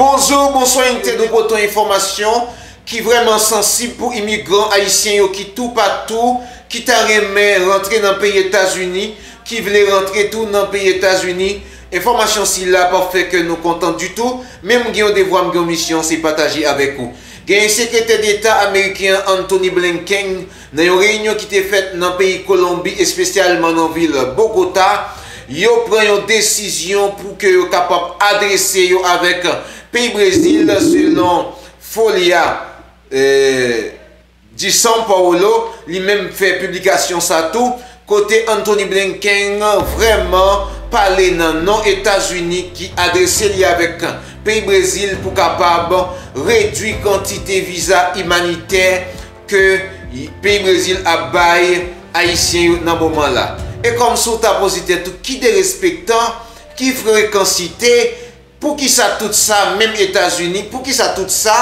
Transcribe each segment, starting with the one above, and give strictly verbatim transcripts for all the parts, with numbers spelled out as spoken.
Bonjou, bonswa, Intel, nou pote yon enfòmasyon ki vrèman sansib pou imigran ayisyen yo ki toupatou, ki ta renmen rantre nan peyi Etazini, ki vle rantre tou nan peyi Etazini. Enfòmasyon sila p ap fè kè nou kontan ditou, men m gen yon devwa, m gen yon misyon, se pataje avèk ou. Genyen Sekretè Deta ameriken an, Antony Blinken, nan yon reyinyon ki te fèt nan peyi Kolonbi, espesyalman nan vil Bogota, yo pran yon desizyon pou ke yo kapab adrese yo avèk peyi Brezil, selon Folha, eh, de São Paulo, li menm fè piblikasyon sa tou, kote Antony Blinken vrèman pale nan non Etazini ki adrese li avèk peyi Brezil pou kapab redwi kantite viza imanitè ke peyi Brezil ap bay Ayisyen yo nan moman la. E kòmsi w ta poze tèt ou, ki derespektan, ki frekansite, poukisa tout sa, menm Etazini, poukisa tout sa,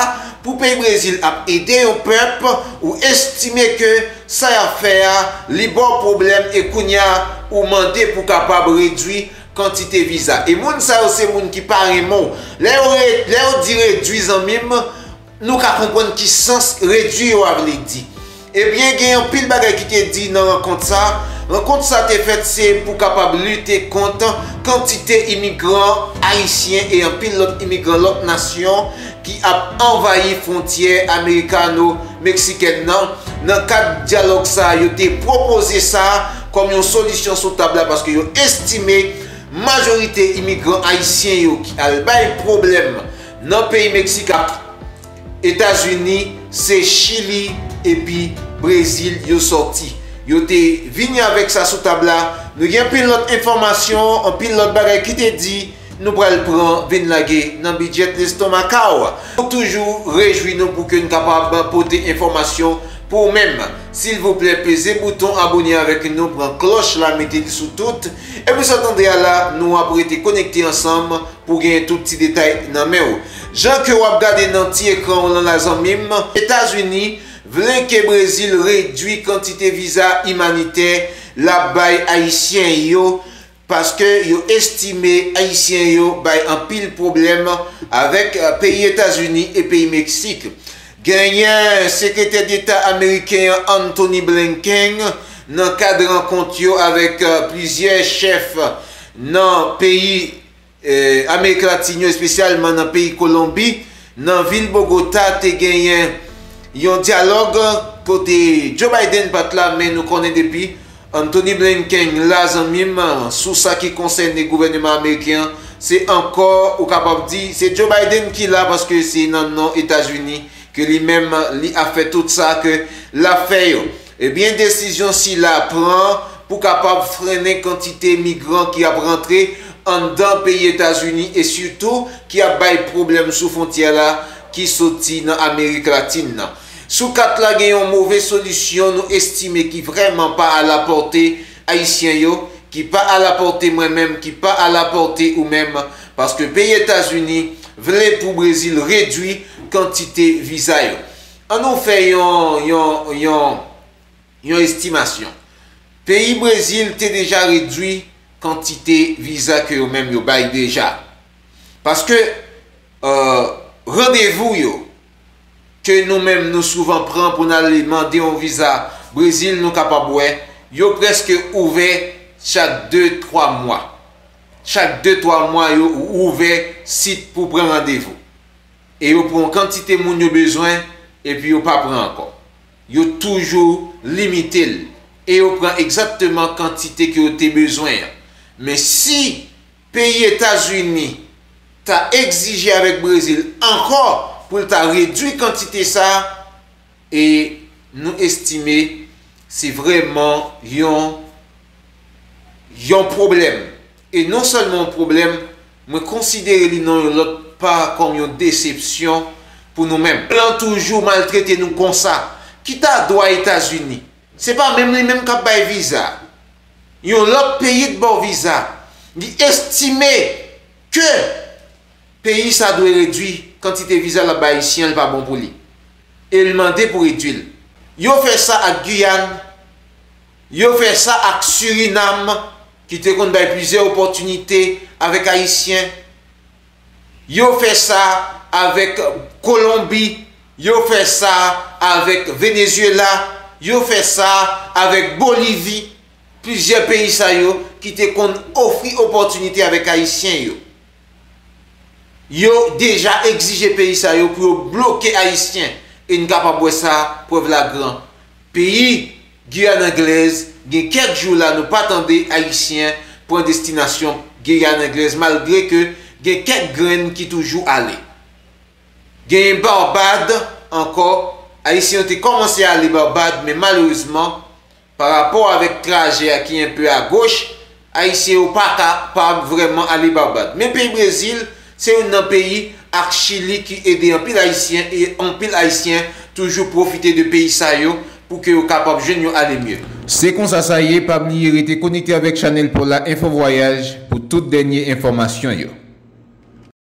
pou peyi Brezil ap ede yon pèp, ou estime ke sa y ap fè a, li ba w pwoblèm e kounye a, ou mande pou kapab redwi kantite viza. E moun sa yo se moun ki pa renmen w. Lè yo re-, lè yo di redwi, zanmi m, nou ka konprann ki sans redwi yo a vle di. Ebyen, gen anpil bagay ki te di nan rankont sa. Rankont sa te fèt se pou kapab lite kont kantite imigran ayisyen e anpil lòt imigran lòt nasyon ki ap anvayi fwontyè amerikano-meksikèn nan. Nan kad dyalòg sa, yo te pwopoze sa kòm yon solisyon sou tab la, paske yo estime majorite imigran ayisyen yo ki al bay pwoblèm nan peyi Meksik ak Etazini, se Chili epi Brezil yo sòti. Yo te vini avèk sa sou tab la. Nou gen anpil lòt enfòmasyon, anpil lòt bagay ki te di, nou pral pran, vin lage nan Bidjèt Lestomaka'w. Nou toujou rejwi nou pou ke n kapab pote enfòmasyon pou ou menm. Silvouplè, peze bouton abòne avèk nou, pran klòch la, mete li sou tout. Epi sa w tande a la, nou ap rete konekte ansanm pou genyen tout ti detay nan men w. Jan ke w ap gade nan ti ekran w lan la, zanmi m, Etazini vle ke Brezil redwi kantite viza imanitè l ap bay Ayisyen yo, paske yo estime Ayisyen yo bay anpil pwoblèm avèk, eh, peyi Etazini e peyi Meksik. Genyen Sekretè Deta ameriken an, Antony Blinken, nan kad rankont yo avèk, eh, plizyè chèf nan peyi, eh, Amerik Latin yo, espesyalman nan peyi Kolonbi, nan vil Bogota, te genyen yon dyalòg kote Joe Biden pa t la, men nou konnen depi Antony Blinken la, zanmi m, sou sa ki konsène gouvèneman ameriken an, se ankò, ou kapab di, se Joe Biden ki la, paske se nan non Etazini ke li menm, li ap fè tout sa ke l ap fè yo. Ebyen, desizyon sila pran pou kapab frennen kantite migran ki ap rantre anndan peyi Etazini e sitou ki ap bay pwoblèm sou fwontyè la ki soti nan Amerik Latin nan. Sou kat la, gen yon move solisyon nou estime ki vrèman pa alapòte Ayisyen yo, ki pa alapòte mwen menm, ki pa alapòte ou menm, paske peyi Etazini vle pou Brezil redwi kantite viza yo. An nou fè yon, yon, yon, yon estimasyon. Peyi Brezil te deja redwi kantite viza ke yo menm yo bay deja. Paske, eh, randevou yo, ke nou menm nou souvan pran pou n al mande yon viza Brezil, nou kapab wè, yo prèske ouvè chak de, twa mwa. Chak de, twa mwa, yo ouvè sit pou pran randevou. E yo pran yon kantite moun yo bezwen, epi yo pa pran ankò. Yo toujou limite l. E yo pran egzakteman kantite ke yo te bezwen an. Men si peyi Etazini ta egzije avèk Brezil ankò pou l ta redwi kantite sa, e nou estime se vrèman yon, yon pwoblèm. E non sèlman yon pwoblèm, mwen konsidere li nan yon lòt pa kòm yon desepsyon pou nou menm. Blan toujou maltrete nou konsa. Ki ta dwa Etazini? Se pa menm li menm k ap bay viza. Yon lòt peyi t ba w viza. Li estime ke peyi sa dwe redwi kantite viza l ap bay Ayisyen an, li pa bon pou li. E l mande pou redwi l. Yo fè sa ak Giyàn, yo fè sa ak Sirinam, ki te konn bay plizyè opòtinite avèk Ayisyen. Yo fè sa avèk Kolonbi, yo fè sa avèk Venezuela, yo fè sa avèk Bolivi. Plizyè peyi sa yo ki te konn ofri opòtinite avèk Ayisyen yo. Yo deja egzije peyi sa yo pou yo bloke Ayisyen, e n kapab wè sa prèv la gran. Peyi Giyàn Anglèz, gen kèk jou la nou pa tande Ayisyen pran destinasyon Giyàn Anglèz, malgre ke gen kèk grenn ki toujou ale. Genyen Barbad ankò, Ayisyen yo te kòmanse ale Barbad, men malerezman, pa rapò avèk trajè a ki enpe agoch, Ayisyen yo pa kapab vrèman ale Barbad. Men peyi Brezil, se youn nan peyi ak Chili ki ede anpil Ayisyen, e anpil Ayisyen toujou pwofite de peyi sa yo pou ke yo kapab jwenn yon ale mye. Se konsa sa ye, pa bliye rete konekte avèk chanèl pa w la Enfo Vwayaj pou tout dènye enfòmasyon yo.